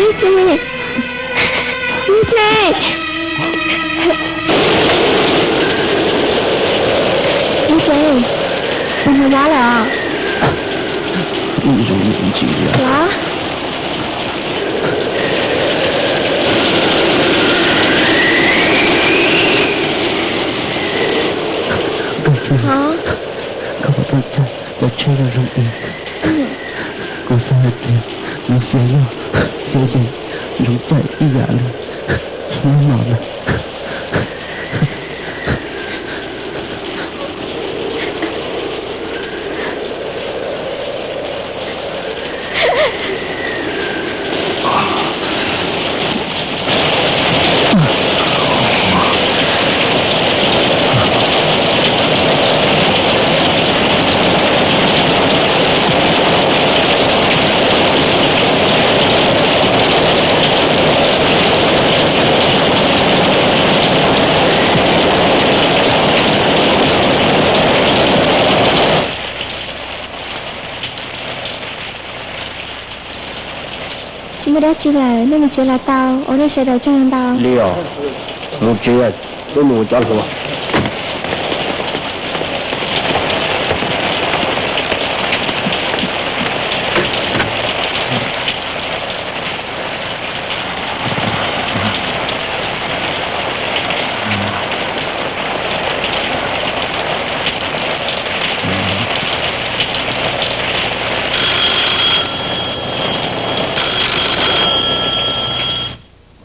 Ib Tsev, Ib Tsev, puas hnov nyab lawm os? Los, koj puas tau caij cov tsheb zoo zoo es? Kuv xav hais tias nws fiav yog fiav yees zoo caij ib yam li hnub no na. Tsis muaj dab tsi lawm, nej mus tsev los tau, ua nej sawv daws tsaug ntau. Li os, mus tsev, wb mus ua cov hluas.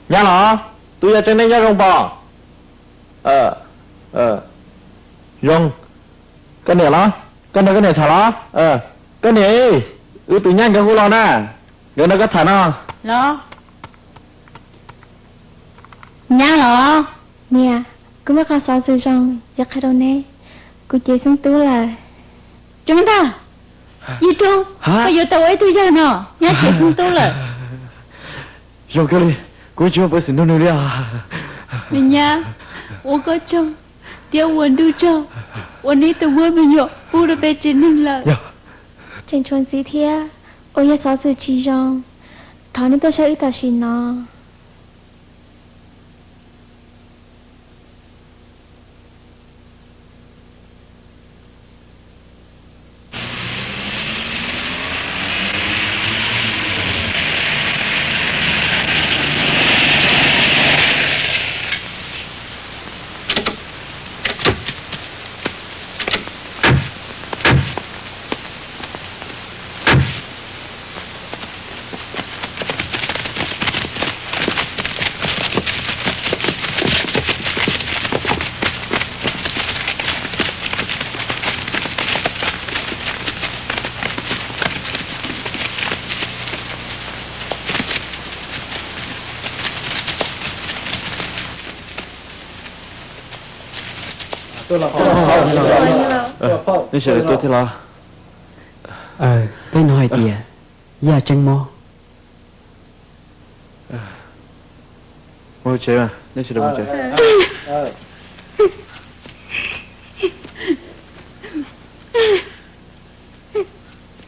Nyab los, tus yog tseeb nej nyob zoo pom? Zoo. Koj niam los? Koj nrog koj niam tham los? Koj niam, wb tus nyab nkawd hu los na, nkawd nrog koj tham no. Los, nyab los? Niam, kuv muaj qhov xov xwm zoo yuav qhia rau neb. Kuv cev xeeb tub lawm. Tseeb ntag. Yij Tub, koj yuav tau ua ib tug yawg no, nyab cev xeeb tub lawm. Zoo kawg li, kuv tsis muaj peev xwm nrog nws li os. Me nyab, ua koj tsaug thiab ua ntuj tsaug uas neb tau muab me nyuam pub rau peb tsev neeg lawm. Tseem tshuav ntxiv thiab uas yog xov xwm tsis zoo, thov nej tuaj saib wb tam sim no. Nej sawv daws tuaj thiab los? Peb hnov hais tias Yaj Tseeb mob.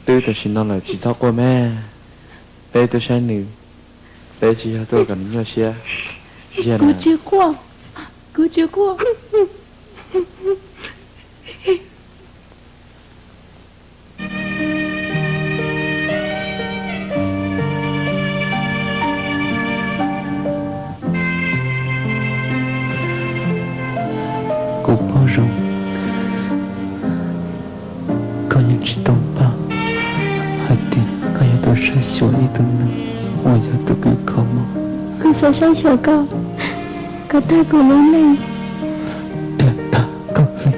Twb tam sim no lawm tsis txhob quaj mas, peb tuaj saib nws, peb tsis yog tuaj kom nws nyuaj siab. Kuv tsis quaj, kuv tsis quaj. Kuv paub zoo, koj yeej tsis tau npaj hais tias koj yuav tau saib xyuas ib tug neeg uas yog tus kws kho mob. Kuv xav saib xyuas koj kom tag kuv lub neej. Tiag tag kawg li,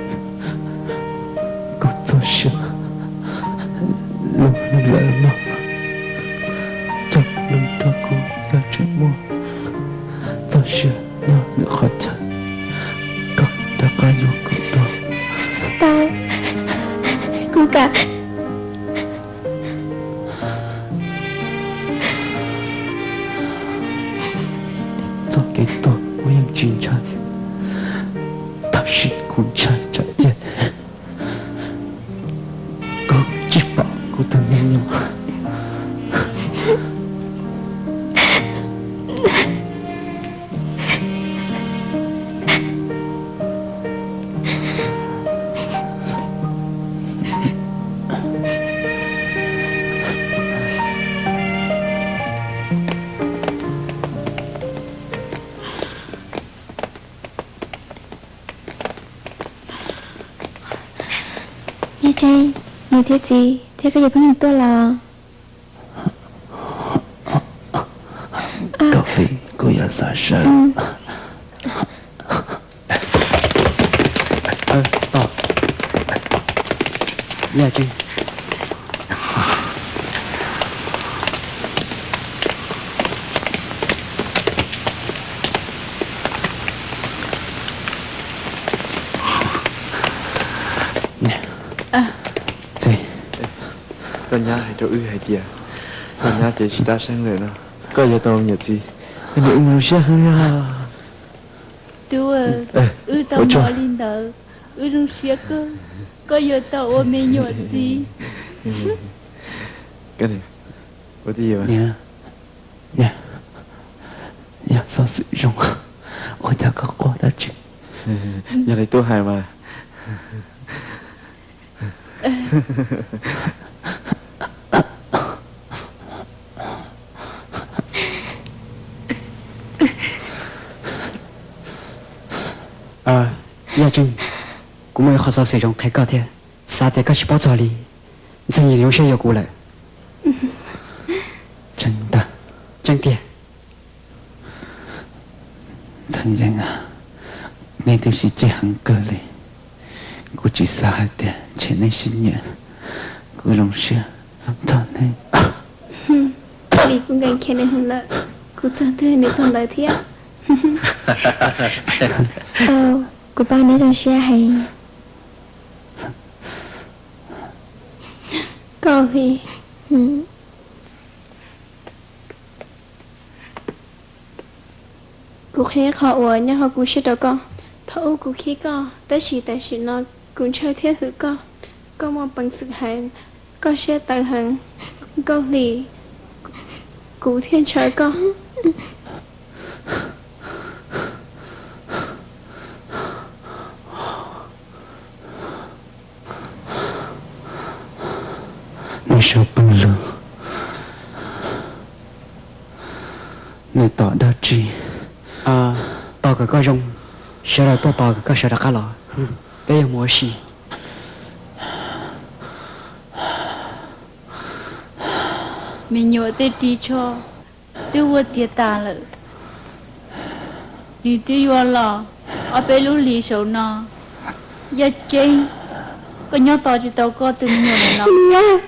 kuv txog siav lub neej lawm no, coj nug rau kuv koj tseem muaj txoj sia nyob lwm qhov chaw, koj rov qab yuav kuv dua. Tau, kuv kam. Txoj kev tuag kuv yeej tsis ntshai, tab sis kuv ntshai tsam ces kuv tsis pom kuv tus me nyuam. Niam thiab txiv, thiab koj yuav pheej tuaj los? Kaum Hli, kuv yuav xav sawv. Tos, Yaj Tseeb. Txiv, koj nyab hais rau wb hais tias koj nyab ces tsis tab seeb lawm no, koj yuav tau niam txiv, wb zoo siab heev li. Tub, wb tau ua li ntawd, wb zoo siab kawg, koj yuav tau ua me nyuam txiv. Niam, yog xov xwm zoo, ua cas koj quaj dab tsi? Yog li tub hais mas. Yaj Tseeb, kuv muaj ib qho xov xwm zoo qhia koj thiab, xav tias koj tsis paub txog li. Ntxawm Yees zoo siab yuav kuv lawm. Tseeb tiag. Ntxawm Yees, nej twb sib ceg heev kawg li, kuv tsis xav hais tias ntshe nej sib nyiam, kuv zoo siab txog nej. Vim kuv nkees khiav nws hwv lawm, kuv txog twg nws txog ntawd thiab. Kuv paub neb zoo siab heev. Kaum Hli, kuv qhia qhov uas nyob hauv kuv siab rau koj. Thaum ub kuv khib koj, tab sis tam sim no kuv ntshaw thiab hwm koj. Koj muaj peev xwm heev, koj siab tawv heev, Kaum Hli, kuv thiaj ntshaw koj. Nej sawv pawg lug, nej tos dab tsi? Tos kom koj zoo, sawv daws tuaj tos kom koj sawv rov qab los, peb yuav mus ua si. Me nyuam tej ris tsho twb ua tiav tas lawm, nws twb yuav los ob peb lub hlis saum no. Yaj Tseeb, koj nyob tos tsis tau koj tus me nyuam lawm los?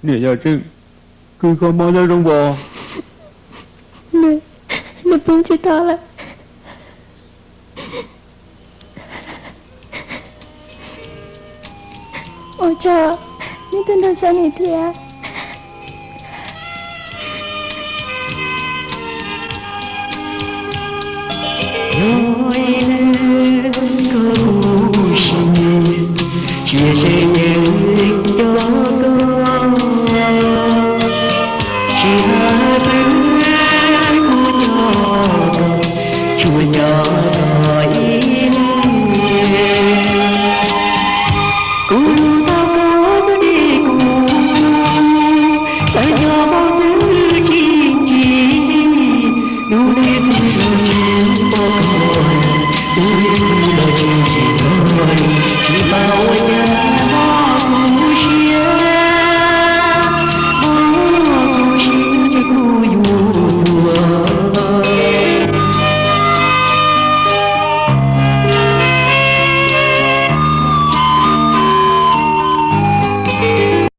Niam Yaj Tseeb, koj kho mob nyob zoo pom? Nws pw tsis tau lawm. Ua tsaug, nej tuaj nrog saib nws thiab. Yog ib leeg koj kuv sim, cia seem ceeb coj koj, tsis hais peb kuv coj koj, tsuas nco koj ib leeg. Kuv tau koj tus dej kuv, txawm nyob hauv twg tsis ncig, tus dej kuv los tsis pom koj, tus dej kuv los tsis ncig.